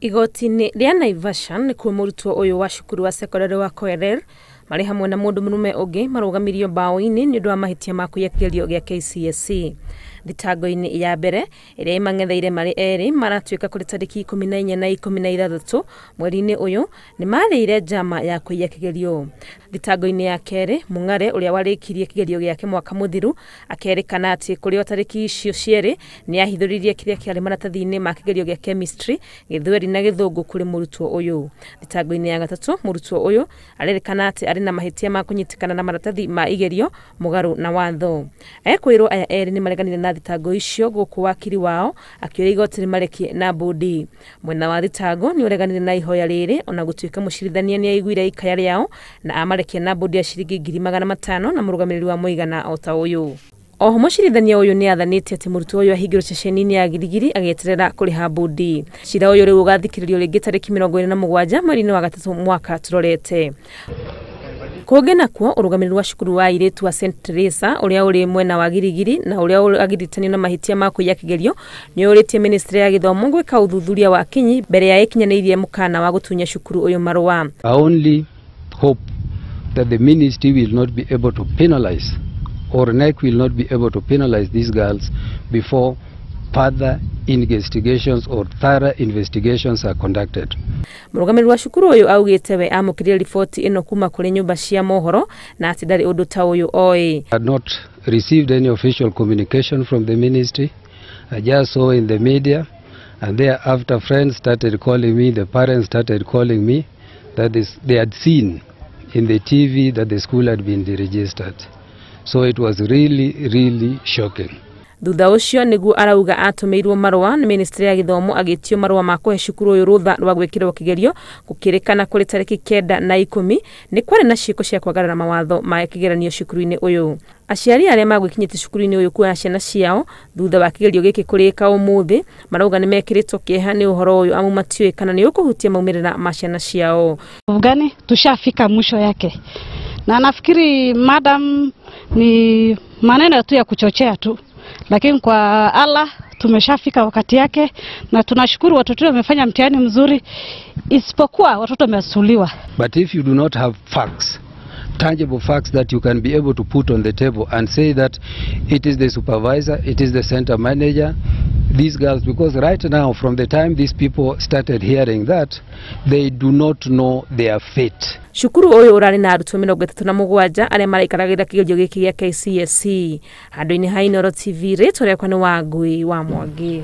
Igoti-inĩ rĩa Naivasha nĩkuo mũrutwo ũyũ wa cukuru wa sekondarĩ wa Koerel marĩ hamwe na mũndũ mũrũme ũngĩ marũgamirio mbaũ-inĩ nĩ ũndũ wa mahĩtia ma kũiya kĩgerio gĩa KCSE. Thitango-inĩ ya mbere ĩrĩa ĩmang'etheire marĩ erĩ maratuĩka kũrĩ tarĩki 14 na 16 mweri-inĩ ũyũ nĩ marĩire njama ya kũiya kĩgerio. Thitango-inĩ ya kerĩ Mung'are ũrĩa warĩkirie kĩgerio gĩake mwaka mũthiru akerĩkana atĩ kũrĩ o tarĩki icio cierĩ nĩ ahithũririe kĩrĩa kĩarĩ maratathi-inĩ ma kĩgerio gĩa chemistry, Gĩthweri na Gĩthũngũ kũrĩ mũrutwo ũyũ. Thitango-inĩ ya gatatũ mũrutwo ũyũ arerĩkana atĩ arĩ na mahĩtia ma kũnyitĩkana na maratathi ma igerio mũgarũ na watho. Ekwĩrwo aya erĩ nĩ mareganire na thitango icio gũkũ wakiri wao akĩũria igoti rĩmarekie na mbũndi. Mwena wa thitango nĩ ũreganire na ihoya rĩrĩ ona gũtuĩka mũcirithania nĩ aiguire ikaya rĩao na amarekia na mbũndi ya ciringi 500,000 na mũrũgamĩrĩri wa mũigana o ta ũyũ. Oho mũcirithania ũyũ nĩ athanĩte atĩ mũrutwo ũyũ ahingĩrwo ceceni-inĩ ya Giligili agĩeterera kũrĩha mbũndi. Cira ũyũ rĩu ũgathikĩrĩrio rĩngĩ tarĩki 27 mweri-inĩ wa gatatũ mwaka tũrorete. Kũngĩ nakuo ũrũgamĩrĩri wa cukuru wa airĩtu wa St Teresa ũrĩa ũrĩ mwena wa Giligili na ũrĩa ũragiritania na mahĩtia ma kũiya kĩgerio nĩ ũrĩtie ministry ya gĩthomo gwĩka ũthuthuria wa kinyi mbere ya ĩkinyanĩirie mũkana wa gũtunya cukuru ũyũ marũa. I only hope that the ministry will not be able to penalize or KNEC will not be able to penalize these girls before further investigations or thorough investigations are conducted. Mũrũgamĩrĩri wa cukuru ũyũ augĩte we amũkĩrire riboti ĩno kuma kũrĩ nyũmba cia mohoro na atĩ ndarĩ ũndũ ta ũyũ oĩ. I had not received any official communication from the ministry. I just saw in the media, and thereafter friends started calling me, the parents started calling me that they had seen in the TV that the school had been deregistered. So it was really, really shocking. Thutha ũcio nĩguo arauga atũmĩirwo marũa nĩ ministry ya gĩthomo agĩtio marũa ma kũhe cukuru ũyũ rũtha rwa gwĩkĩrwo kĩgerio gũkĩrĩkana kũrĩ tarĩki 9 na 10 nĩ kwarĩ na ciĩko cia kwagarara mawatho ma kĩgeranio cukuru-inĩ ũyũ. Aciari arĩa magwĩkinyĩte cukuru-inĩ ũyũ kuoya ciana ciao thutha wa kĩgerio gĩkĩ kũrĩka ũmũthĩ marauga nĩ mekĩrĩtwo kĩeha nĩ ũhoro ũyũ amu matiũĩ kana nĩ ũkũhutia maumĩrĩra ma ciana ciao. Gani tushafika mwisho yake, na nafikiri madam ni maneno tu ya kuchochea tu, lakini kwa Allah tumeshafika wakati yake na tunashukuru watoto wamefanya mtihani mzuri, isipokuwa watoto wamesuliwa. But if you do not have facts, tangible facts that you can be able to put on the table and say that it is the supervisor, it is the center manager, these girls, because right now from the time these people started hearing that, they do not know their fate. Cukuru ũyũ ũrarĩ na arutwo 37 arĩa maraikaragĩra kĩgerio gĩkĩ gĩa KCSE. Handũ-inĩ ha Inooro TV, rĩtwa rĩakwa nĩ Wangui wa Mwangi.